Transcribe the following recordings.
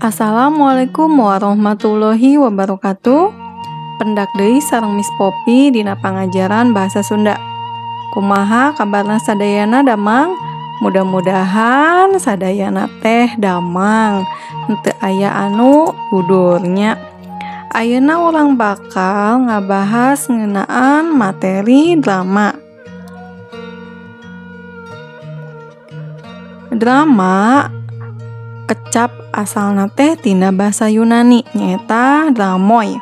Assalamualaikum warahmatullahi wabarakatuh. Pendak deui sareng Miss Popi dina pangajaran bahasa Sunda. Kumaha kabarna sadayana damang? Mudah-mudahan sadayana teh damang, henteu aya anu budurnya. Ayeuna urang bakal ngabahas ngeunaan materi drama. Drama kecap asalna teh tina bahasa Yunani nyaeta dramoi,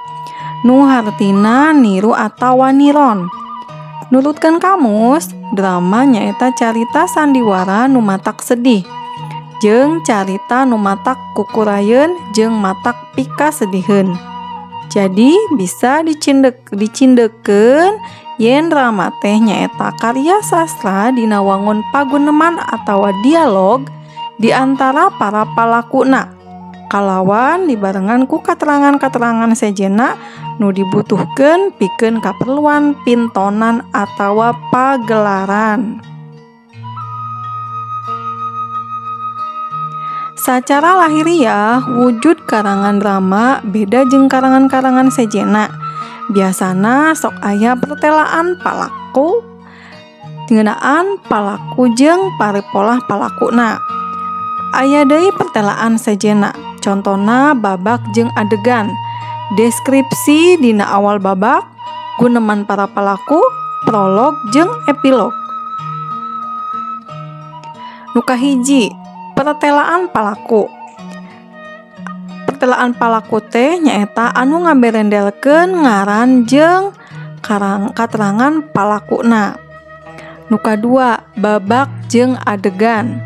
nu hartina niru atawa niron. Nurutkeun kamus, drama nyaeta carita sandiwara nu matak sedih, jeung carita nu matak kukurayeun jeung matak pikasediheun. Jadi bisa dicindekeun yen drama teh nyaeta karya sastra dina wangun paguneman atawa dialog di antara para palakuna, kalawan dibarengan ku katerangan-katerangan sejenna nu dibutuhkeun pikeun kaperluan pintonan atawa pagelaran. Sacara lahiriah, wujud karangan drama beda jeung karangan-karangan sejenna. Biasana sok aya pertelaan palaku, ngeunaan palaku jeung paripolah palakuna. Aya deui pertelaan sejenna, contona babak jeung adegan, deskripsi dina awal babak, guneman para palaku, prolog jeung epilog. Nu kahiji, pertelaan palaku. Pertelaan palaku teh nyaeta anu ngaberendelkeun ngaran jeung katerangan palakuna. Nu kadua, babak jeung adegan,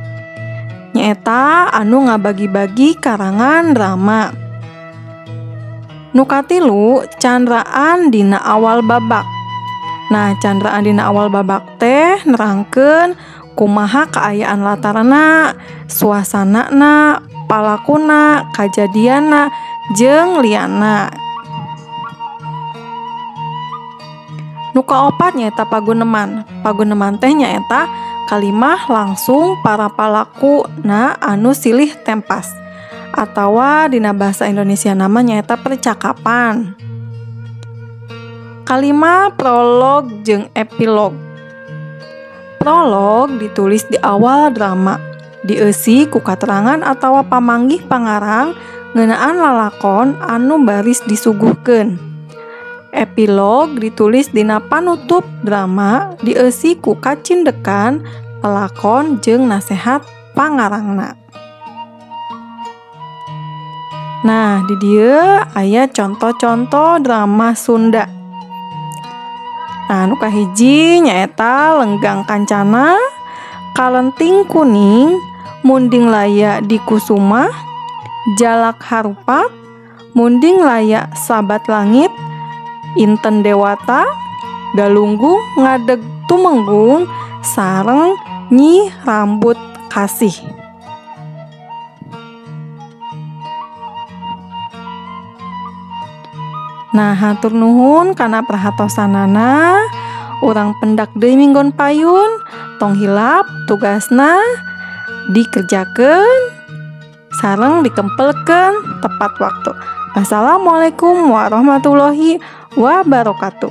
nyaeta anu ngabagi-bagi karangan drama. Nu katilu, candraan dina awal babak. Nah, candraan dina awal babak teh nerangkeun kumaha kaayaan latarna, suasanana, palakuna, kajadianna, jeung liana. Nu kaopat nyaeta paguneman. Paguneman teh nyaeta kalimah langsung para palaku na anu silih tempas, atawa dina bahasa Indonesia nama nyaeta percakapan. Kalima, prolog jeung epilog. Prolog ditulis di awal drama, dieusi ku katerangan atawa pamanggih pangarang ngeunaan lalakon anu baris disuguhkeun. Epilog ditulis dina panutup drama, dieusi ku kacindekan lalakon jeung nasehat pangarangna. Nah, di dieu aya contoh-contoh drama Sunda. Nah, nu kahiji nyaeta Lenggang Kancana, Kalenting Kuning, Munding Laya di Kusuma, Jalak Harupat, Munding Laya Sabat Langit, Inten Dewata, Galunggung Ngadeg Tumenggung, sareng Nyi Rambut Kasih. Nah, hatur nuhun kana perhatosanana. Urang pendak deui minggon payun, tong hilap tugasna dikerjakeun sareng dikempelkeun tepat waktu. Assalamualaikum warahmatullahi wabarakatuh.